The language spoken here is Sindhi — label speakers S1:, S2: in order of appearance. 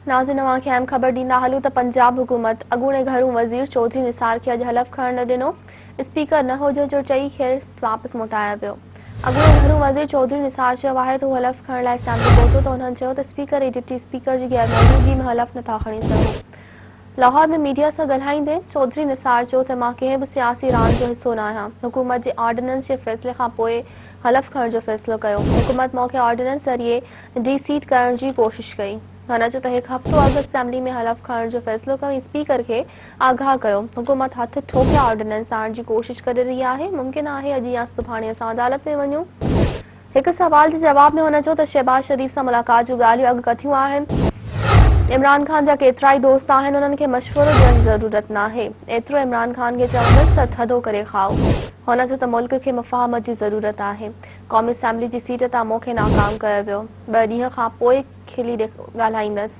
S1: ناظرين اوهان کي اهم خبر ڏيندا هلون ته پنجاب حڪومت اڳوڻي گهرو وزير چوڌري نثار کي اڄ حلف کڻڻ نه ڏنو، اسپيڪر نه هجڻ جو چئي کيس واپس موٽايو ويو. اڳوڻي گهرو وزير چوڌري نثار چيو آهي ته هو حلف کڻڻ لاء اسيمبلي پهتو ته انهن چيو ته اسپيڪر ۽ ڊپٽي اسپيڪر جي غير موجودگي ۾ حلف نٿا کڻي سگهون. لاهور ۾ ميڊيا سان ڳالهائيندي چوڌري نثار چيو ته مان ڪنهن به سياسي راند جو حصو ناهيان، حڪومت جي آرڊيننس جي فيصلي کانپوء حلف کڻڻ جو فيصلو ڪيو، حڪومت مون کي آرڊيننس ذريعي ڊي سيٽ ڪرڻ جي ڪوشش ڪئي. هن چيو ته هڪ هفتو اڳ اسيمبلي ۾ حلف کڻڻ جو فيصلو ڪيو ۽ اسپيڪر کي آگاهه ڪيو، حڪومت هٿ ٺوڪيا آرڊيننس آڻڻ جي ڪوشش ڪري رهي آهي، ممڪن آهي اڄ يا سڀاڻي اسان عدالت ۾ وڃون. هڪ سوال جي جواب ۾ هن چيو ته شهباز شريف سان ملاقات جون ڳالهيون اڳ ڪٿيون آهن، عمران خان جا ڪيترائي دوست آهن، انهن کي مشورو ڏيڻ جي ضرورت ناهي، ايترو عمران خان کي چوندس ته ٿڌو ڪري کائو. هن چيو ته ملڪ کي مفاهمت جي ضرورت آهي، قومي اسيمبلي جي سيٽ تان مون کي ناڪام ڪيو ويو، ٻه ڏينهن کانپوء کلي ڳالهائيندس.